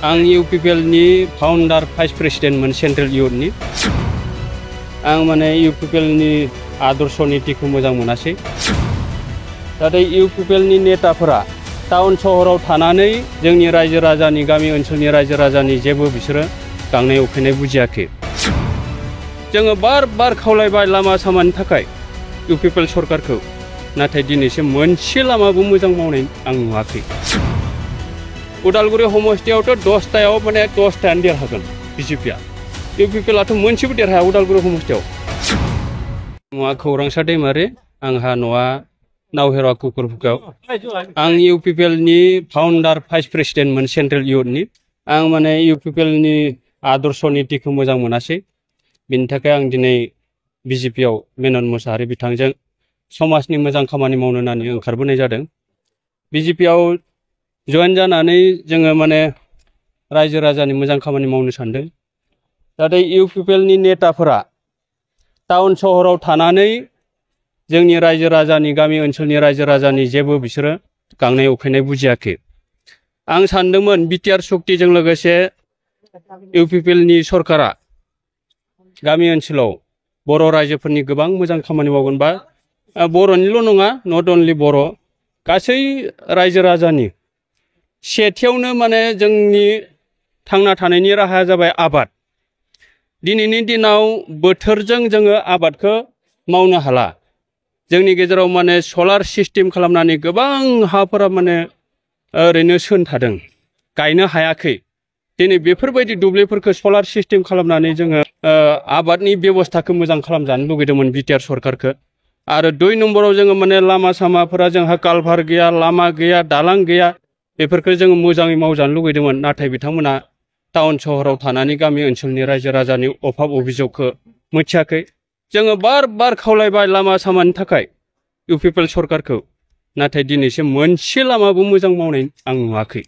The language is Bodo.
आं UPPL नि फाउंडार भाइस प्रेसिडेंटमोन सेंट्रेल इउथनि आं माने UPPL नि आदर्श नीतिखौ मोजां मोनासै नाथाय UPPL नि नेताफोरा टाउन सहराव थानानै जोंनि रायजो राजानि गामि ओनसोलनि रायजो राजानि जेबो बिसोरो गांनाय उखैनाय बुजियाखै जोङो बार बार खावलायबाय लामा सामानि थाखाय UPPL सरकारखौ नाथाय दिनैसिम मोनसे लामाबो मोजां मावनाय आं नुवाखै उदालगुरि समस्थियावथ' 10टायाव माने 10टायानो देरहागोन BJP आ UPPLआथ' मोनसेबो देरहाया उदालगुरि समस्थियाव मुवा खौरांसा दैमारि आंहा न'आ नावहेरा कुकुरफुगाव आं UPPL नि फाउंडार भाइस प्रेसिडेंटमोन सेंट्रेल इउथनि आं माने UPPL नि आदर्श नीतिखौ मोजां मोनासै बिनि थाखाय आं दिनै BJP आव मेनन मोसाहारि बिथांजों समाजनि मोजां खामानि मावनो होननानै ओंखारबोनाय जादों BJP आव जइन जानानै जोङो माने रायजो राजानि मोजां खामानि मावनो सानदों नाथाय UPPL नि नेताफोरा टाउन सहराव थानानै जोंनि रायजो राजानि गामि ओनसोलनि रायजो राजानि जेबो बिसोरो गांनाय उखैनाय बुजियाखै आं सानदोंमोन BTR शक्तिजों लोगोसे UPPL नि सरकारा गामि ओनसोलाव बर' रायजोफोरनि गोबां मोजां खामानि मावगोन बा बर'निल' नङा नट अनलि बर' गासै रायजो राजानि सेथियावनो माने जोंनि थांना थानायनि राहाया जाबाय आबाद दिनैनि दिनाव बोथोरजों जोङो आबादखौ मावनो हाला जोंनि गेजेराव माने सलार सिस्टेम खालामनानै गोबां हाफोरा माने ओरैनो सोन थादों गायनो हायाखै दिनै बेफोरबायदि दुब्लिफोरखौ सलार सिस्टेम खालामनानै जोङो आबादनि बेबस्थाखौ मोजां खालामजानो लुगैदोंमोन BTR सरकारखौ आरो 2 नम्बराव जोङो माने लामा सामाफोरा जोंहा कालभार गैया लामा गैया दालां गैया बेफोरखौ जोङो मोजाङै मावजानो लुगैदोंमोन नाथाय बिथांमोना टाउन सहराव थानानै गामि ओनसोलनि रायजो राजानि अभाब अभियोगखौ मिथियाखै जोङो बार बार खावलायबाय लामा सामानि थाखाय UPPL सरकारखौ नाथाय दिनैसिम मोनसे लामाबो मोजां मावनाय आं नुवाखै